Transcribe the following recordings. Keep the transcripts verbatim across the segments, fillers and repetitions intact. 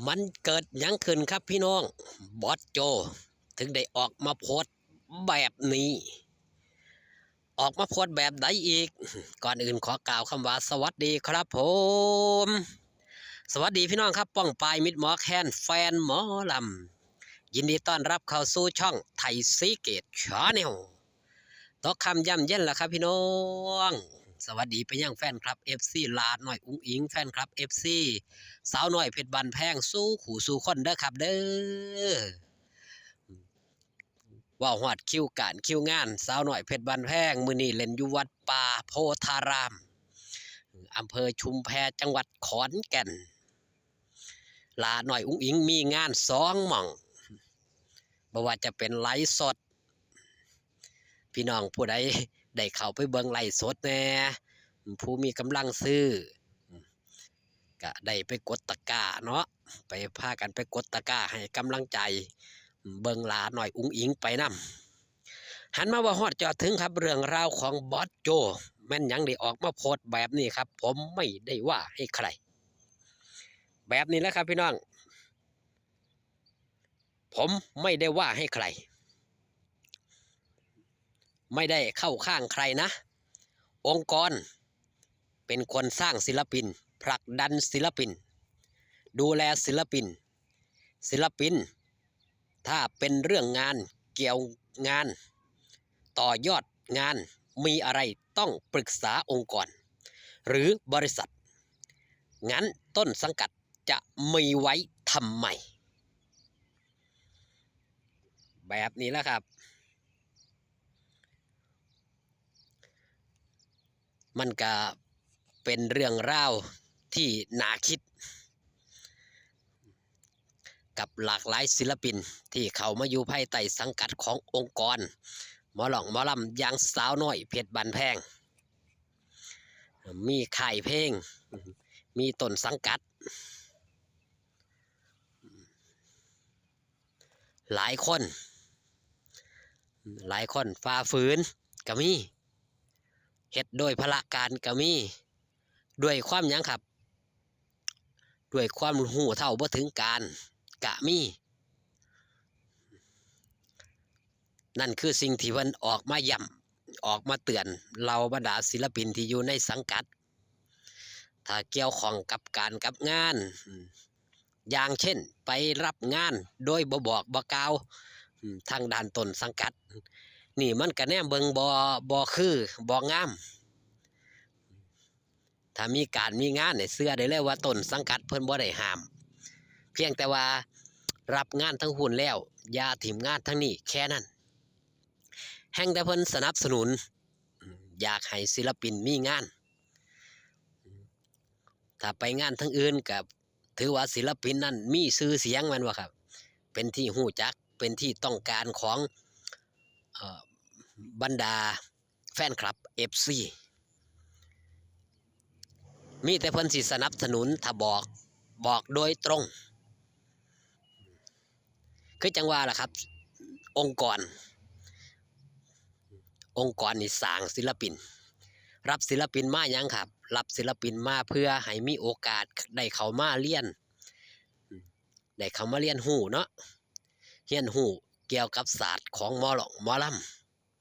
มันเกิดหยังขึ้นครับพี่น้อง บอสโจ ถึงได้ออกมาโพสต์แบบนี้ ออกมาโพสต์แบบใดอีก ก่อนอื่นขอกล่าวคำว่าสวัสดีครับผม สวัสดีพี่น้องครับ ป้องปายมิตรหมอแคน แฟนหมอลำ ยินดีต้อนรับเข้าสู่ช่องไทยซีเกตชาแนล ตกค่ำย่ำเย็นแล้วครับพี่น้อง สวัสดีไปยังแฟนคลับ เอฟซี หล้าน้อยอุ๋งอิ๋ง แฟนคลับ เอฟซี สาวน้อยเพชรบ้านแพง สู่คู่สู่คนเด้อครับเด้อ ว่าฮอดคิวการคิวงาน สาวน้อยเพชรบ้านแพง มื้อนี้เล่นอยู่วัดป่าโพธาราม อำเภอชุมแพ จังหวัดขอนแก่น หล้าน้อยอุ๋งอิ๋งมีงานสองหม่อง บ่ว่าจะเป็นไลฟ์สด พี่น้องผู้ใดได้เข้าไปเบิ่งไลฟ์สดแหน่ ผู้มีกำลังซื้อ ก็ได้ไปกดตะกร้าเนาะ ไปพากันไปกดตะกร้าให้กำลังใจ เบิ่งหล้าน้อยอุ๋งอิ๋งไปนำ หันมาว่าฮอดจอดถึงครับ เรื่องราวของบอสโจ แม่นหยังได้ออกมาโพสต์แบบนี้ครับ ผมไม่ได้ว่าให้ใคร แบบนี้แหละครับพี่น้อง ผมไม่ได้ว่าให้ใคร ไม่ได้เข้าข้างใครนะ องค์กรเป็นคนสร้างศิลปิน ผลักดันศิลปิน ดูแลศิลปิน ศิลปิน ถ้าเป็นเรื่องงานเกี่ยวงาน ต่อยอดงาน มีอะไรต้องปรึกษาองค์กร หรือบริษัท งั้นต้นสังกัดจะมีไว้ทำไม แบบนี้แหละครับ มันก็เป็นเรื่องราวที่น่าคิด กับหลากหลายศิลปินที่เข้ามาอยู่ภายใต้สังกัดขององค์กร หมอร้องหมอลำอย่างสาวน้อยเพชรบ้านแพง มีค่ายเพลง มีต้นสังกัด หลายคน หลายคนฝ่าฝืนก็มี เฮ็ดโดยพละการก็มี ด้วยความหยังครับ ด้วยความรู้เท่าบ่ถึงการก็มี นั่นคือสิ่งที่เพิ่นออกมาย้ำ ออกมาเตือนเหล่าบรรดาศิลปินที่อยู่ในสังกัด ถ้าเกี่ยวข้องกับการกับงาน อย่างเช่นไปรับงานโดยบ่บอกบ่กล่าว ทางด้านต้นสังกัด นี่มันก็แนมเบิ่งบ่ บ่คือ บ่งาม ถ้ามีการมีงานเนี่ย เชื่อได้เลยว่าต้นสังกัดเพิ่นบ่ได้ห้าม เพียงแต่ว่ารับงานทางพู้นแล้ว อย่าถิ่มงานทางนี้ แค่นั้น แฮ่งแต่เพิ่นสนับสนุน อยากให้ศิลปินมีงาน ถ้าไปงานทางอื่นก็ถือว่าศิลปินนั้นมีชื่อเสียงแม่นบ่ครับ เป็นที่รู้จัก เป็นที่ต้องการของ เอ่อ บรรดาแฟนคลับ เอฟซี มีแต่เพิ่นสิสนับสนุน ถ้าบอก บอกโดยตรง คือจั่งว่าล่ะครับ องค์กร องค์กรนี่สร้างศิลปิน รับศิลปินมาหยังครับ รับศิลปินมาเพื่อให้มีโอกาสได้เข้ามาเรียน ได้เข้ามาเรียนรู้เนาะ เรียนรู้เกี่ยวกับศาสตร์ของหมอร้องหมอล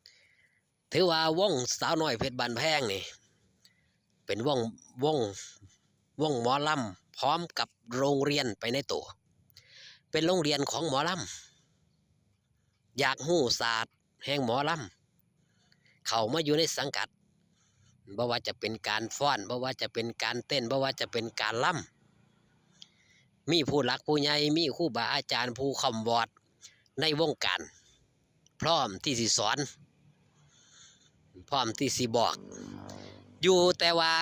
ำ ถือว่าวงสาวน้อยเพชรบ้านแพงนี่ เป็นวง วง วงหมอลำพร้อมกับโรงเรียนไปในตัว เป็นโรงเรียนของหมอลำ อยากรู้ศาสตร์แห่งหมอลำ เข้ามาอยู่ในสังกัด บ่ว่าจะเป็นการฟ้อน บ่ว่าจะเป็นการเต้น บ่ว่าจะเป็นการรำ มีผู้หลักผู้ใหญ่ มีครูบาอาจารย์ผู้ค้ำวอดในวงการ พร้อมที่สิสอน พร้อมที่สิบอก อยู่แต่ว่า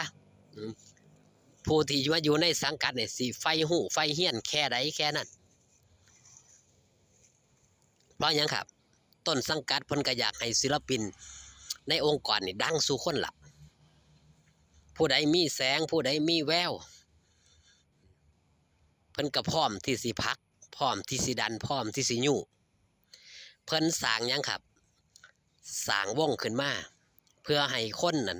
ผู้ที่มาอยู่ในสังกัดเนี่ย สิใฝ่รู้ใฝ่เฮียนแค่ใดแค่นั้น เพราะหยังครับ ต้นสังกัดเพิ่นก็อยากให้ศิลปินในองค์กรนี่ดังสู่คนล่ะ ผู้ใดมีแสง ผู้ใดมีแวว เพิ่นก็พร้อมที่สิผลัก พร้อมที่สิดัน พร้อมที่สิยุ เพิ่นสร้างหยังครับ สร้างวงขึ้นมา เพื่อให้คนนั้น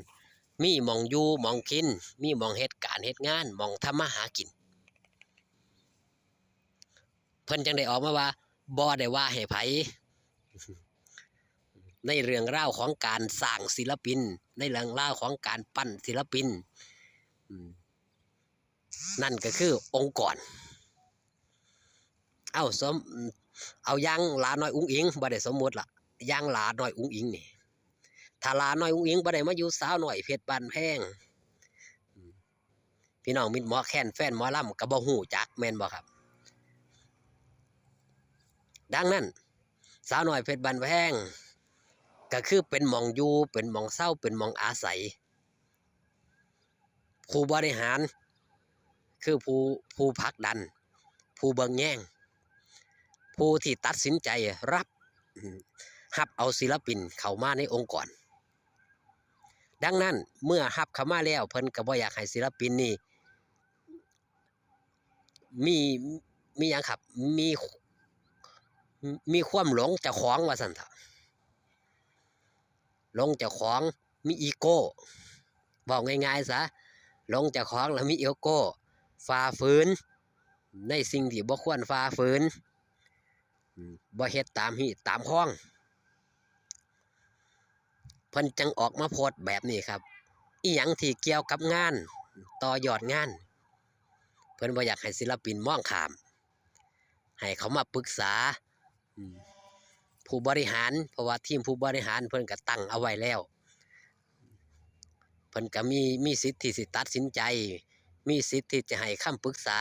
มีหม่องอยู่หม่องกิน มีหม่องเฮ็ดการเฮ็ดงาน หม่องทำมาหากิน พิ่นจั่งได้ออกมาว่า บ่ได้ว่าให้ไผ ในเรื่องราวของการสร้างศิลปิน ในเรื่องราวของการปั้นศิลปิน อืม นั่นก็คือองค์กร เอาสม เอาอย่างหลาน้อยอุ๋งอิ๋ง บ่ได้สมมุติละ อย่างหลาน้อยอุ๋งอิ๋งนี่ ถ้าหลาน้อยอุ๋งอิ๋งบ่ได้มาอยู่สาวน้อยเพชรบ้านแพง อืม พี่น้องมิตรหมอแคนแฟนหมอลำก็บ่ฮู้จักแม่นบ่ครับ ดังนั้น สาวน้อยเพชรบ้านแพง ก็คือเป็นหม่องอยู่ เป็นหม่องเซา เป็นหม่องอาศัย ผู้บริหาร คือผู้ ผู้ผลักดัน ผู้เบิ่งแยง ผู้ที่ตัดสินใจรับ อืม รับเอาศิลปินเข้ามาในองค์กร ดังนั้นเมื่อรับเข้ามาแล้ว เพิ่นก็บ่อยากให้ศิลปินนี่ มี มีหยังครับ มี มีความหลงเจ้าของว่าซั่นเถาะ หลงเจ้าของ มีอีโก้ เว้าง่ายๆซะ หลงเจ้าของแล้วมีอีโก้ ฝ่าฝืนในสิ่งที่บ่ควรฝ่าฝืน อืม บ่เฮ็ดตามฮีตตามคอง เพิ่นจั่งออกมาโพสต์แบบนี้ครับ อิหยังที่เกี่ยวกับงาน ต่อยอดงาน เพิ่นบ่อยากให้ศิลปินมองข้าม ให้เขามาปรึกษา อืม ผู้บริหาร เพราะว่าทีมผู้บริหารเพิ่นก็ตั้งเอาไว้แล้ว เพิ่นก็มี มีสิทธิ์ที่สิตัดสินใจ มีสิทธิ์ที่จะให้คำปรึกษา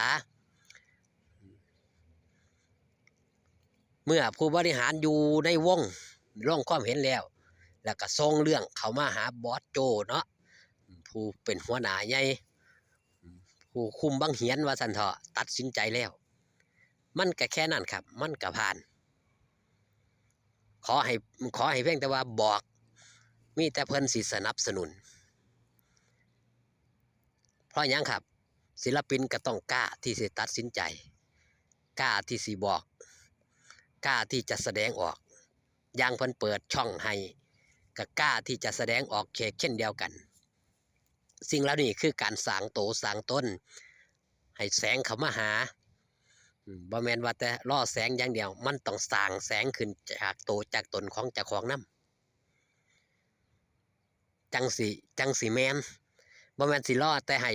เมื่อผู้บริหารอยู่ในวงลงความเห็นแล้ว แล้วก็ส่งเรื่องเข้ามาหาบอสโจเนาะ ผู้เป็นหัวหน้าใหญ่ ผู้คุมบังเหียนว่าซั่นเถาะ ตัดสินใจแล้ว มันก็แค่นั้นครับ มันก็ผ่าน ขอให้ ขอให้เพียงแต่ว่าบอก มีแต่เพิ่นสิสนับสนุน เพราะหยังครับ ศิลปินก็ต้องกล้าที่สิตัดสินใจ กล้าที่สิบอก กล้าที่จะแสดงออก อย่างเพิ่นเปิดช่องให้ ก็กล้าที่จะแสดงออกเช่นเดียวกัน สิ่งเหล่านี้คือการสร้างโตสร้างตน ให้แสงเข้ามาหา อืม บ่แม่นว่าแต่รอแสงอย่างเดียว มันต้องสร้างแสงขึ้นจากโตจากตนของเจ้าของนำ จั่งสิ จั่งสิแม่น บ่แม่นสิรอแต่ให้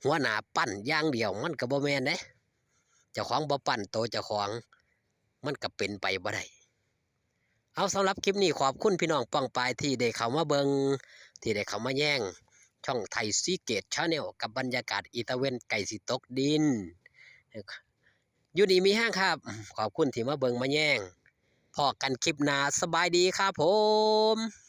หัวหน้าปั้นอย่างเดียว มันก็บ่แม่นเด้ เจ้าของบ่ปั้นโตเจ้าของ มันก็เป็นไปบ่ได้ เอา สำหรับคลิปนี้ขอบคุณพี่น้องป้องปายที่ได้เข้ามาเบิ่ง ที่ได้เข้ามาแยงช่องไทยซีเกตแชนแนล กับบรรยากาศอีตาเวนใกล้สิตกดิน อยู่ดีมีแฮงครับ ขอบคุณที่มาเบิ่งมาแยง พ้อกันคลิปหน้า สบายดีครับผม